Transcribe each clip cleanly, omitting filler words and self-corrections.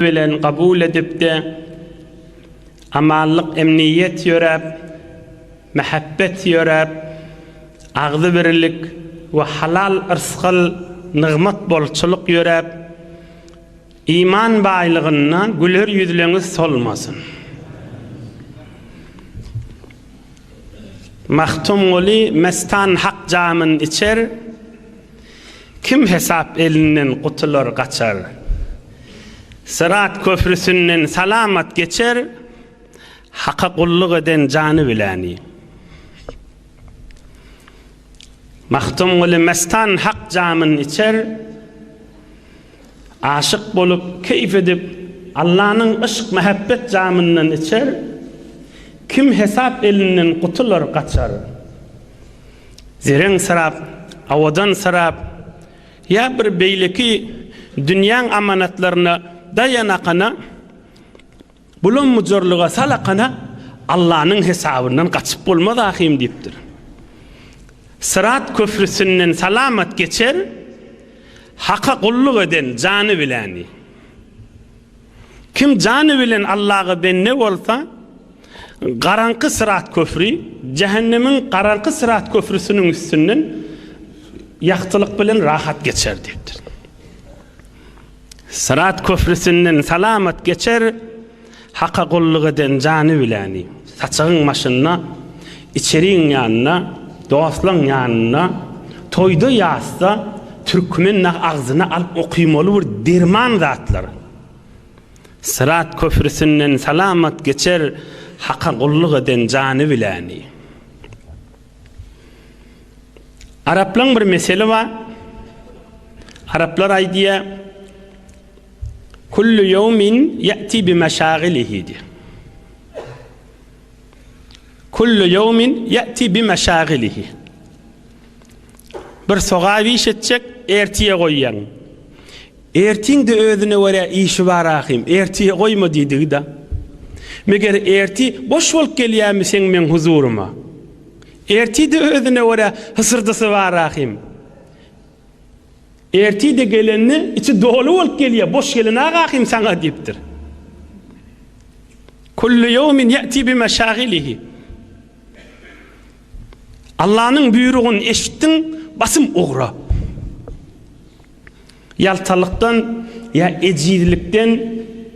Bilen kabul edip-de, amanlyk emniýet ýöräp, mähebbet ýöräp, agzybirlik we halal yrsgal nygmat bolçulyk ýöräp, iman baýlygynda güler ýüzleňiz solmasyn. Magtymguly mestan hak jamyn içer, Kim hesap elinden gutular gaçar. Syrat köprüsinden salamat geçer, Haka gulluk eden jany biläni. Magtymguly mestan hak jamyn içer, Aşyk bolup, keýp edip, Allanyň yşk-mähebbet jamyndan içer, Kim hesap elinden gutular gaçar. Zereň syrap, owadan syrap, ýa bir beýleki dünýäň amanatlaryna daýanakana, bulam-bujarlyga salakana Allanyň hesabyndan gaçyp bolmaz ahym diýipdir. Syrat köprüsinden salamat geçer, Haka gulluk eden jany biläni. Kim jany bilen Allaga bende bolsa, garaňky syrat köfri, jähennemiň garaňky syrat köprüsiniň üstünden ýagtylyk bilen rahat geçer diýipdir. Syrat köprüsinden salamat geçer, Haka gulluk eden jany biläni. Saçagyň başynda, içeriň ýanynda, dostlaň ýanynda, toýda ýasda türkmen agzyna alyp okymaly bir derman zatlar. Syrat köprüsinden salamat geçer Haka gulluk eden jany biläni. Araplaň bir meseli bar. Araplar aýdýar, Kullu ýewmin ýe'ti bi meşagilihi diýýär. Kullu ýewmin ýe'ti bi meşagilihi. Bir sogap iş etjek, ertiye goýýaň. Ertiň-de özüne görä işi bar ahym, ertiye goýma diýdigi-da. Meger erti boş bolup gelýärmi seň meň huzuryma? Erti-de özüne görä hysyrdysy bar ahym. Ertir-de gelende içi doly bolup gelýär, boş gelenok ahym saňa diýipdir. Kullu ýewmin ýe'ti bi meşagilihi. Allanyň buýrugyny eşitdiň, basym ugra. Ýaltalykdan ýa ejizlikden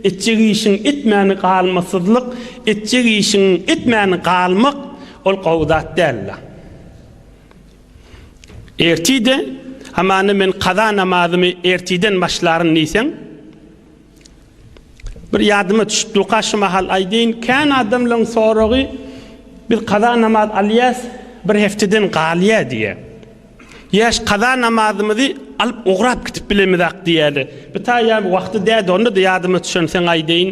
etjek işiň etmäni galmasyzlyk, etjek işiň etmäni galmak ol gowy zat däl-de. Ertir-de, hamana men kaza namazymy ertirden başlaryn diýseň, bir ýadyma düşüp durka şu mahal aýdaýyn, kän adamlaryň soragy, biz kaza namaz alýas, bir hefteden galýar diýýär. Ýaş kaza namazymyzy alyp ugrap gidip bilemizak diýýärler. Bu taýa wagty dädi, onda-da ýadyma düşensoň aýdaýyn.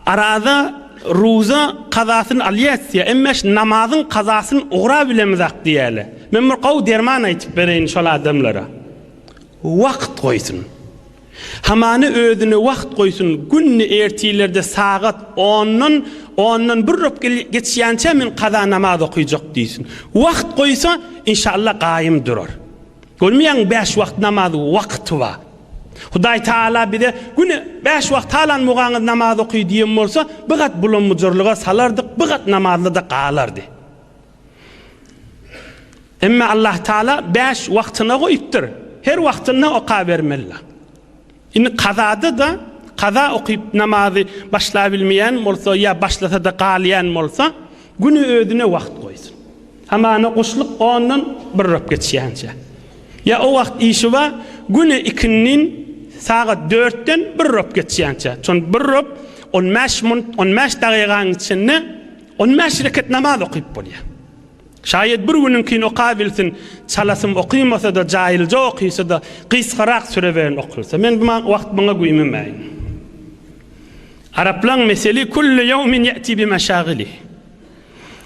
Araza, ruza kazasyny alýas diýýär. Emma şu namazyň kazasyny ugrabilemizak diýýärler. Men bir gowy derman aýtyp bereýin şol adamlara. Wagt goýsun. Hamany özüne wagt goýsun, günde ertirlerde sagat ondan, ondan bir röp geçýänçä men kaza namaz okyjak diýsin. Wagt goýsa, inşallah gaýym durar. Görmeýäňmi bäş wagt namaz wagty bar. Hudaý Tagala bize güne bäş wagt halan mugaňyz namaz oky diýen bolsa, bir gat bulam-bujarlyga salardyk, bir gat namazda-da galardy. Emma Allah Tagala bäş wagtyna goýupdyr. Her wagtynda okabermeli. Indi kazada-da kaza okyp namazy başlabilmeýän bolsa ýa başlasa-da galýan bolsa, güni özüne wagt goýsun. Hamana guşluk ondan bir röp geçýänçä. Ýa o wagt işi bar, güni ikindin sagat dörtden bir röp geçýänçä. Şon bir röp on bäş munt, on bäş dagygaň içinde on bäş reket namaz okyp bolýar. Şaýat bir günüňkini okabilsin, çalasym okymasa-da, jaýylja okysa-da, gysgarak süre bilen okylsa. Men bu wagt muňa güýmemäýin. Araplaň meseli kullu ýewmin ýe'ti bi meşagilihi.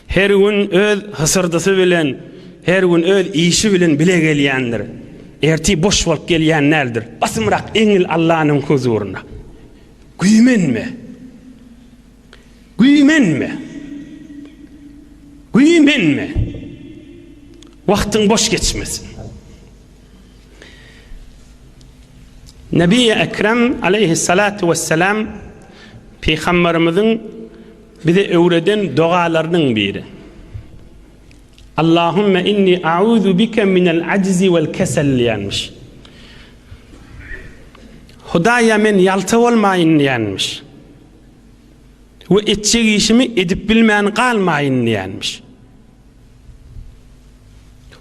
Her gün öz hysyrdysy bilen, her gün öz işi bilen bile gelýändir. Ertir boş bolup gelýän däldir. Basymrak eňil Allanyň huzuryna. Güýmenme. Güýmenme. Güýmenme. Wagtyň boş geçmesin. Nebi Ekrem aleýhissalatu wessalam Pygamberimiziň bize öwreden dogalarynyň biri. Allahümme inni a'uzu bike minel ajzi wel kesel diýenmiş. Hudaýa men ýalta bolmaýyn diýenmiş. We etjek işimi edip bilmän galmaýyn diýenmiş.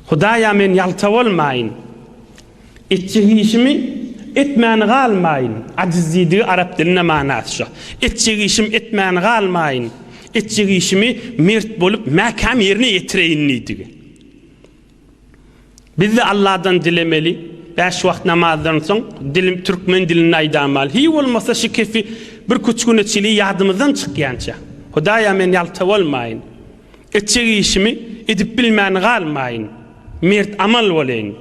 Hudaýa men ýalta bolmaýyn. Etjek işimi etmän galmaýyn. Ajiz diýdigi arap dilinde manasy şo. Etjek işim etmän galmaýyn. Etjek işimi mert bolup mäkäm ýerine ýetireýin diýdigi. Biz-de Alladan dilemeli. Bäş wagt namazdan soň dilim türkmen dilinde aýdamaly. Hiý bolmasa şu kefi bir küç güne çili ýadymyzdan çykýança. Hudaýa men ýalta bolmaýyn. Etjek işimi edip bilmän galmaýyn. Mert amal bolaýyn.